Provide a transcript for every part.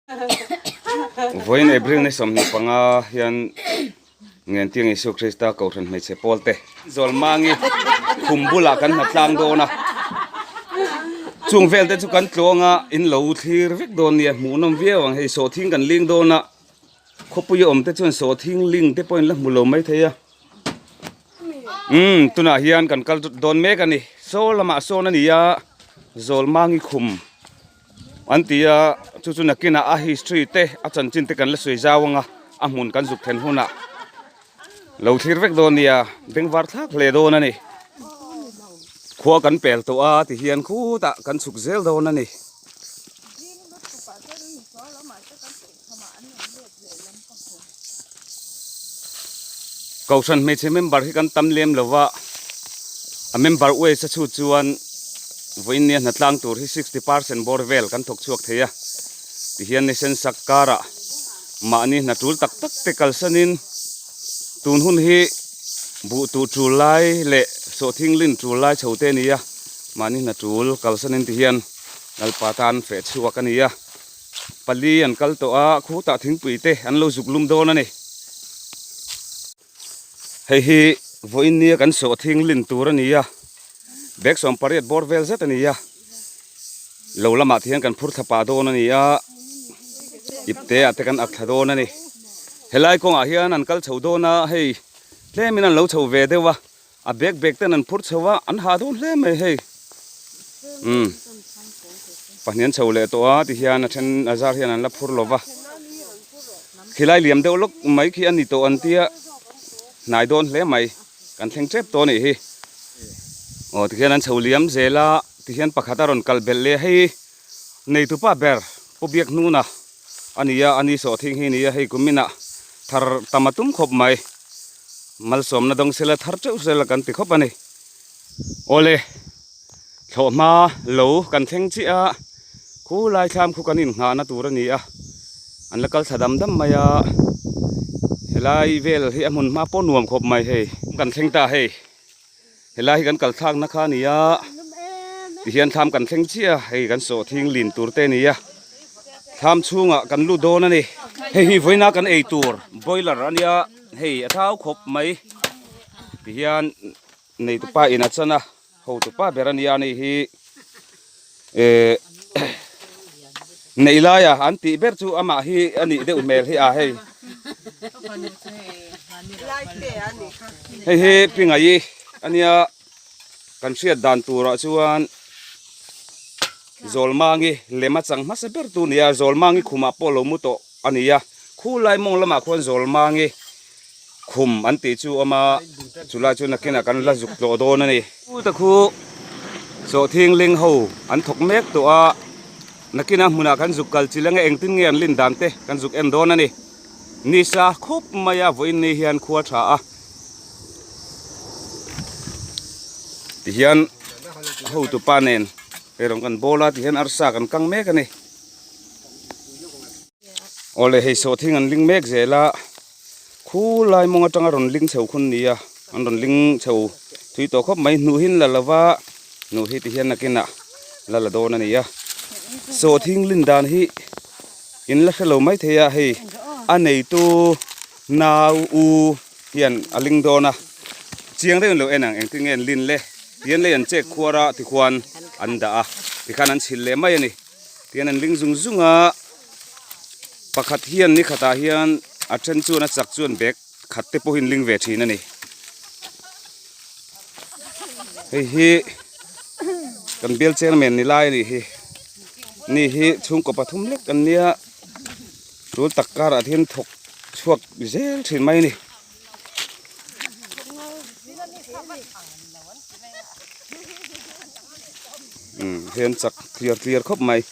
Vawiin April ni 25 hian Ngentiang Isu Krista Kohhran hmeichhe pawl te Zawlmangi khum bulah kan hna tlang dawn a, chung vel te chu kan tluang a, in lo thlir vek dawn nia hmuhnawm viau ang hei sawhthing kan ling dawn a, khawpui a awm te chuan sawhthing ling te pawhin la hmu lo mai thei a, umm tunah hian kan kal dawn mek a ni, saw lamah sawn a ni a, Zawlmangi khum. An ti a, chu chu nakinah a history te a chanchin te kan la sawi zau ang a, a hmun kan zuk then hunah lo thlir vek dawn nia, bengvar thlak hle dawn a ni. Khua kan pel tawh a ti hian khutah kan chhuk zel dawn a ni. Kohhran hmeichhe member hi kan tam lem lo va, a member waste a chhut chuan vawiin nia hnatlang tur hi 60% bawr vel kan thawk chhuak thei a, tihian ni sen sak karah mahni hna tul tak tak te kalsanin tun hun hi buh tuh tul lai leh sawhthing lin tul lai chho te a ni a, mahni hna tul kalsanin tihian Lalpa tan feh chhuak a ni a. Pali an kal tawh a, khutah thingpui te an lo zuk lum dawn a ni. Hei hi vawiin nia kan sawhthing lin tur a ni a, bag 18 bawr vel zet a ni a, lo lamah te hian kan phur thla pah dawn a ni a, ipte ah te kan ak thla dawn a ni. Helai kawngah hian an kal chho dawn a, hei tlemin an lo chho ve deuh a, A bag bag ten an phur chho a, an hah dawn hle mai hei. Umm pahnih an chho leh tawh a tihian a then a zar hian an la phur lo va. Khilai liam deuh lawk mai khi a ni tawh an tia hnai dawn hle mai kan thleng tep tawh a nih hi. Aw tihian an chho liam zel a tihian pakhat a rawn kal belh leh a hei neitupa ber Pu Biakhnuna a ni a, a ni sawhthing hi a ni a hei kuminah thar tam a tum khawp mai. Malsawmna dawng sela thar teuh sela kan ti khawp a ni. Awle, thlawhhma lo kan thleng chiah a, khu lai thlam khu kan innghahna tur a ni a, an la kal thla dam dam mai a, helai vel hi a hmun hma pawh nuam khawp mai hei. Kan thleng ta hei, helai hi kan kal thlakna kha a ni a, tihian thlam kan thleng chiah a, hei kan sawhthing lin tur te a ni a, thlam chhungah kan lut dawn a ni. Hei hi vawiina kan ei tur boiler a nia. Hei a thau khawp mai tihian neitupa in a chan a hotupa ber a nia ni hi eh neih laia an tih ber chu amah hi a nih deuh hmel hi a hei hei hi pingaii a nia kan hriat dan turah chuan Zawlmangi lem a chang hmasa ber tu a ni a Zawlmangi khumah pawh lo mu tawh a ni a. Khu lai mawng lamah khuan Zawlmangi khum an tih chu a awm a, chulai chu nakinah kan la zuk tlawh dawn a ni. Chuta khu sawhthing ling ho an thawk mek tawh a, nakinah hmunah kan zuk kal chil anga engtin nge an lin dan te kan zuk en dawn a ni. Nisa khup mai a vawiin ni hian khua tha a, tihian hotupa nen erawng kan bawl a, tihian arsa kan kang mek a ni. Awle hei sawhthing an ling mek zel a, khu lai mawng atanga rawn ling chho khun ni a, an rawn ling chho thui tawh khawp mai, hnuh hi an la lo va, hnuh hi ti hian nakinah la la dawn a ni a, sawhthing lin dan hi in la hre lo mai thei a, hei a neitu nau u hian a ling dawn a, chiang deuhin lo en ang engtin nge an lin le, tihian lei an chek khuar a tikhuan an dah a, tikhan an chhilh leh mai a ni. Tihian an ling zung zung a, pakhat hian ni khatah hian a then chuan a chak chuan bag khat te pawhin ling ve thin a ni. Hei hi kan bial chairman ni lai a nih hi, ni hi chhungkaw pathum lek an nia, tul tak karah hian thawk chhuak zel thin mai a ni. Umm hei an chak tliar tliar khawp mai.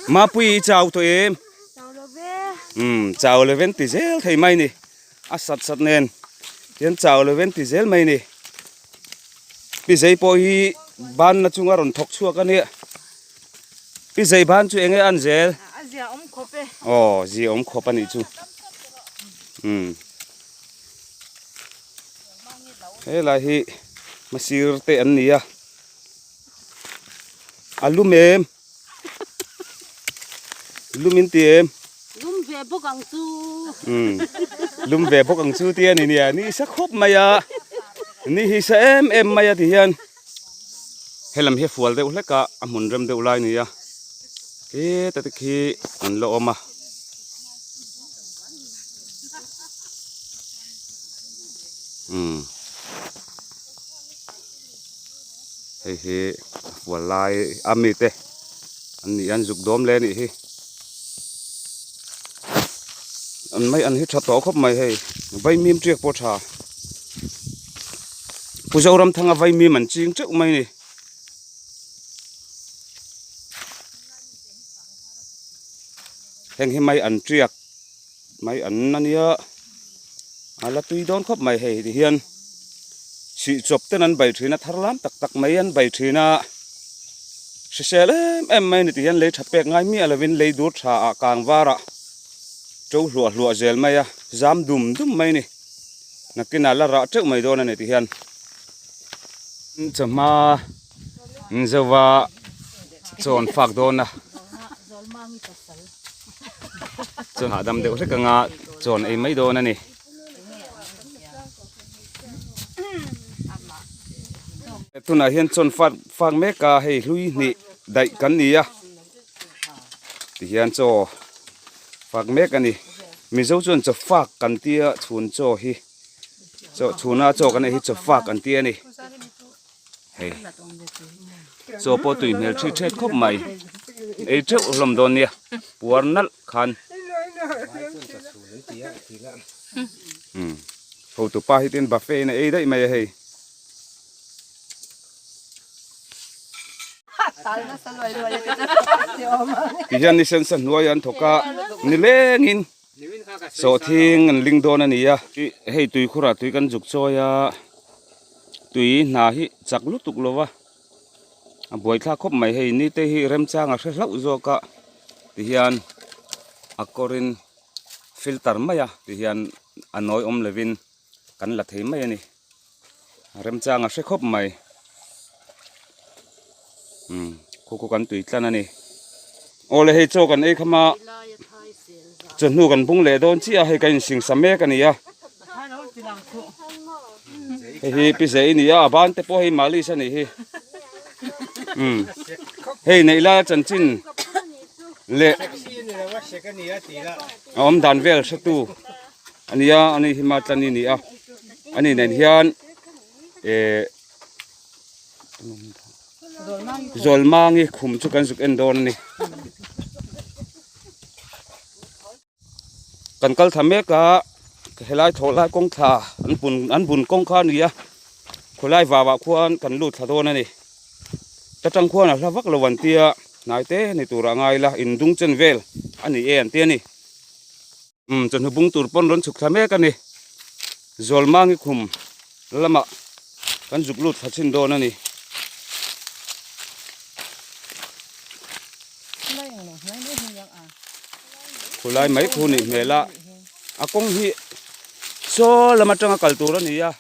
Mapui i chau tawh em? Umm chau lo ven ti zel thei mai ni a sat sat nen hian chau lo ven ti zel mai ni. Pi zei pawh hi banna chunga rawn thawk chhuak a nia. Pi zei ban chu enge an zel? A zia awm khawp e. Aw, zia awm khawp a nih chu. Umm. Helai hi hmasir te an ni a, a lum em? Lum in ti em? Lum ve bawk ang chu. Umm lum ve bawk ang chu tia ni nia, ni sa khawp mai a, ni hi sa em em mai a ti hian helam hi a fual deuh hlek a, a hmun rem deuh lai a ni a, heta te khi an la awm a. Umm hei hi a fual lai a mi te an nih an zuk dawm leh a nih hi an mai an hi tha tawh khawp mai hei vaimim tiak pawh tha Pu Zoramthanga vaimim an ching teuh mai a ni. Heng hi mai an tiak mai an ania a la tui dawn khawp mai hei ti hian sih chawp ten an bei thin a thar lam tak tak mai an bei thin a hrisel em em mai a ni ti hian lei tha pek ngai miah lovin lei dur tha ah kang var ah to hluah hluah zel mai a zam dum dum mai a ni nakinah la rah teuh mai dawn a ni ti hian chawhma zova chawn fak dawn a. Chawn hahdam deuh hlek anga chawn ei mai dawn a ni. Tunah hian chawn fak fak mek a hei hlui hnih daih kan ni a tihian chaw fak mek a ni. Mizo chuan chaw fak kan tia chhun chaw hi chaw chhuna chaw kan ei hi chaw fak an ti a ni. Hei chaw pawh tui hmel ṭhi ṭhet khawp mai ei ṭeuh hlawm dawn nia puar nalh khan umm hotu pa hi tin buffet in a ei daih mai a hei. Tihian ni sensa hnuai an thawk a nilengin. Sawhthing an ling dawn a ni a, hei tuikhurah tui kan zuk chawi a, tui hna hi chak lutuk lo va, a buaithlak khawp mai hei ni te hi remchang a hre hlauh zawk a tihian a kawrin filter mai a tihian a nawi awm lovin kan la thei mai a ni remchang a hre khawp mai umm khu khu kan tui tlan a ni awle hei chaw kan ei kham a chawhnu kan bung leh dawn chiah a hei kan insingsa mek a ni a hei hi pi zei a ni a a ban te pawh hei malis a nih hi umm hei neih lai a chanchin leh a awm dan vel hretu. A nia ani hi Matlani a ni a ani nen hian eh Zawlmangi khum chu kan zuk en dawn a ni. Kan kal thla mek a helai thlawh lai kawng thla an bun an bun kawng kha a ni a khawlai vauah khuan kan lut thla dawn a ni. Ta tang khuan a hla vak lo an tia hnai te ni turah ngai ila indung chen vel a ni e an ti a ni. Umm chawhnu bung tur pawn rawn chhuk thla mek a ni. Zawlmangi khum lamah kan zuk lut thla chhin dawn a ni. Khulai mai khu nih hmel a, a kawng hi saw lam atanga kal tur a ni a,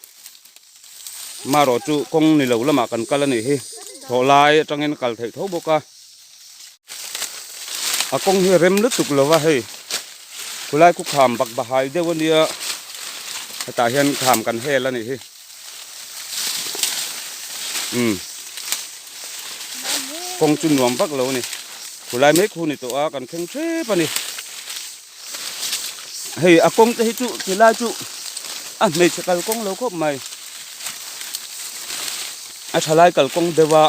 marawh chu kawng ni lo lamah kan kal a nih hi, thawhlai atangin a kal theih tho bawk a. A kawng hi a rem lutuk lo va hei khulai khu kham bak bahai deuh a nia hetah hian kham kan hel a nih hi umm kawng chu nuam vak lo a ni khulai mai khu ni tawh a kan thleng hrep a ni hei a kawng te hi chu tilai chu a hmeichhe kalkawng lo khawp mai a thalai kalkawng deuh a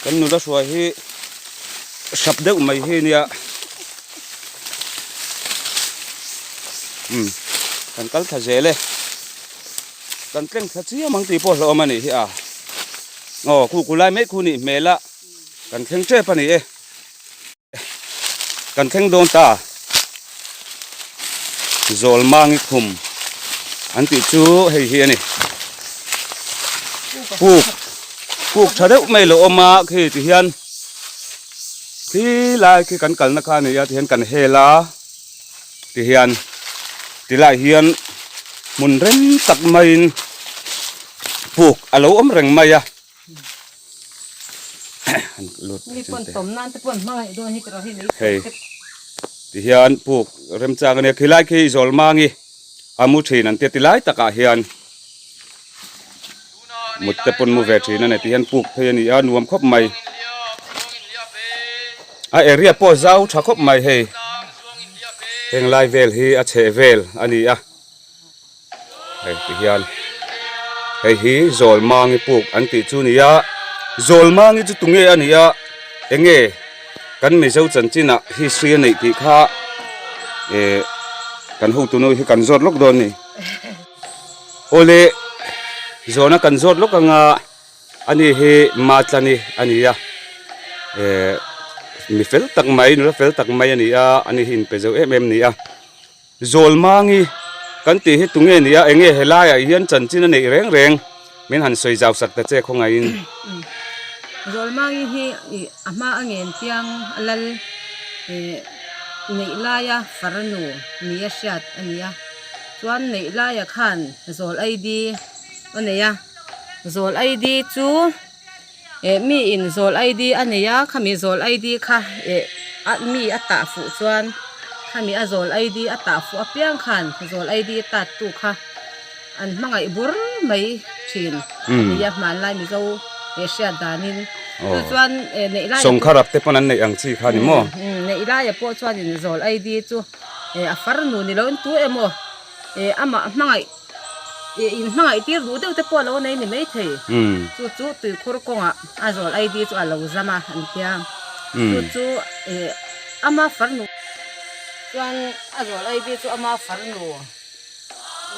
kan nula hruai hi hrap deuh mai hi nia umm kan kal thla zel e kan tleng thla chiam ang tih pawh hlauhawm a nih hi a aw khu khu lai mai khu nih hmel a kan thleng tep a ni e. Kan thleng dawn ta. Zawlmangi khum an tih chu hei hi a ni. Puk puk tha deuh mai lo awm a khi ti hian khi lai khi kan kalna kha a ni a ti hian kan hel a ti hian ti lai hian. Hmun rem tak maiin puk a lo awm reng mai a. Hei tihian puk remchang a nia khilai khi Zawlmangi a mu thin an tia tilai takah hian mut te pawn mu ve thin a ni tihian puk phei a ni a nuam khawp mai. A area pawh zau tha khawp mai hei heng lai vel hi a chheh vel a ni a hei ti hian hei hi Zawlmangi puk an tih chu a ni a Zawlmangi chu tunge a ni a enge kan Mizo chanchin ah history a neih tih kha eh kan hotu nu hi kan zawt lawk dawn a ni awle zawhna kan zawt lawk anga. Ani hi Matlani a ni a, eh mi fel tak mai nula fel tak mai a ni a, ani hi inpe zo em em a ni a. Zawlmangi kan tih hi tunge ni a, enge helaiah hian chanchin a neih reng reng min han sawi zau sak ta che khawngaihin. Zawlmangi hi ih a hma a ngen piang a lal eh neih laia farnu ni a hriat a ni a, chuan neih laia khan zawl ID a nei a. Zawl ID chu eh mi in zawl ID a nei a khami zawl ID kha eh a mi a tah fuh chuan khami a zawl ID a tah fuh apiang khan zawl ID tat tu kha an hmangaih bur mai thin a ni a hmanlai mizo eh hriat danin chu chuan eh neih lai Sawngkharap te pawn an neih ang chi kha ni maw? Neih laia pawh chuanin zawl ID chu eh a farnu ni loin tu emaw eh amah hmangaih Ih in hmangaih tir duh deuh te pawh a lo nei ni maithei. Chu chu tuikhur kawngah a zawl ID chu a lo zam a an tia. Chu chu ih ama farnu chuan a zawl ID chu ama farnu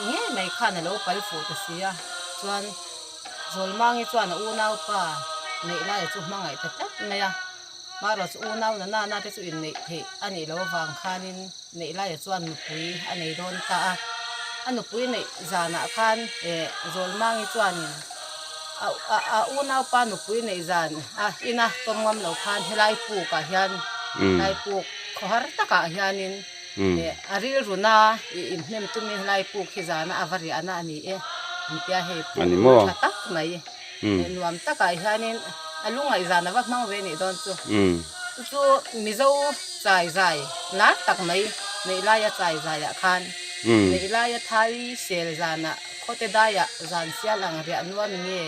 ngei mai khan a lo pal fuh ta si a. Chuan Zawlmangi chuan a unaupa neih laia chu hmangaih ta tlat mai a. Marawh chu unau na nana te chu inneih theih a nih loh avang khanin neih laia chuan nupui a nei dawn ta a. A nupui neih zanah khan eh Zawlmangi chuanin a a unaupa nupui neih zan a ina tawm ngam lo khan helai pukah hian helai puk khawhar takah hianin eh a rilruna ih inhnem tumin helai puk hi zana a va riahna a ni e an tia hei puk tha tak mai. Nuam takah hianin a lungaihzan a va hmang ve nih dawn chu. Chu chu Mizo chai zai lar tak mai neih laia chai zaiah khan neih laia thai sel zanah khawte daiah zan sial ang riah nuam nge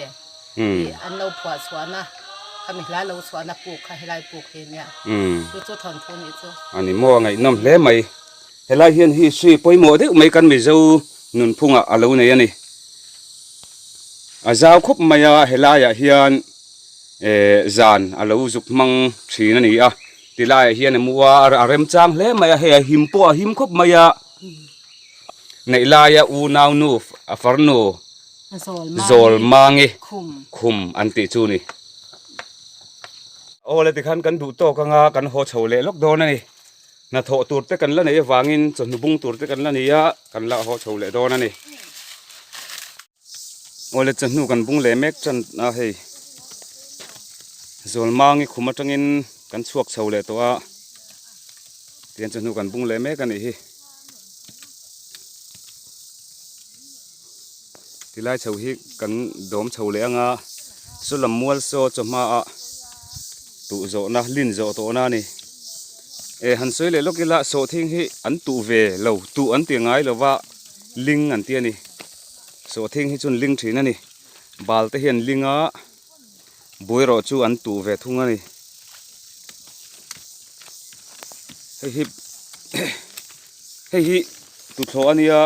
tih an lo phuah chhuahna khami hla lo chhuahna puk kha helai puk hi nia. Chu chu thawnthu nih chu. A ni maw a ngaihnawm hle mai. Helai hian history pawimawh deuh mai kan Mizo nunphungah a lo nei a ni. A zau khawp mai a, helaiah hian eh zan a lo zuk hmang thin a ni a, tilaiah hian a mu a, a remchang hle mai a, hei a him pawh a him khawp mai a, neih laia unau nu a farnu Zawlmangi khum an tih chu a ni. Aw le tikhan kan duh tawk anga kan haw chho leh lawk dawn a ni. Hnathawh tur te kan la neih avangin chawhnu bung tur te kan la nei a, kan la haw chho leh dawn a ni. Awle chawhnu kan bung leh mek tan a hei Zawlmangi khum atangin kan chhuak chho leh tawh a, tihian chawhnu kan bung leh mek a nih hi. Tilai chho hi kan dawm chho leh anga saw lam mual saw chawhma ah tuh zawhna lin zawh tawhna a ni. Eh han sawi leh lawk ila sawhthing hi an tuh ve lo tuh an ti ngai lova ling an ti a ni. Sawhthing hi chuan ling thin a ni. Bal te hian ling a buai erawh chu an tuh ve thung a ni. Hei hi hei hi tuthlawh a nia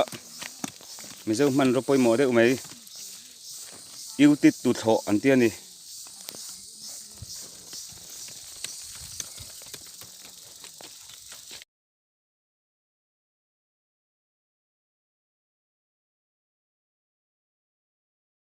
Mizo hmanraw pawimawh deuh mai Eutit tuthlawh an ti a ni.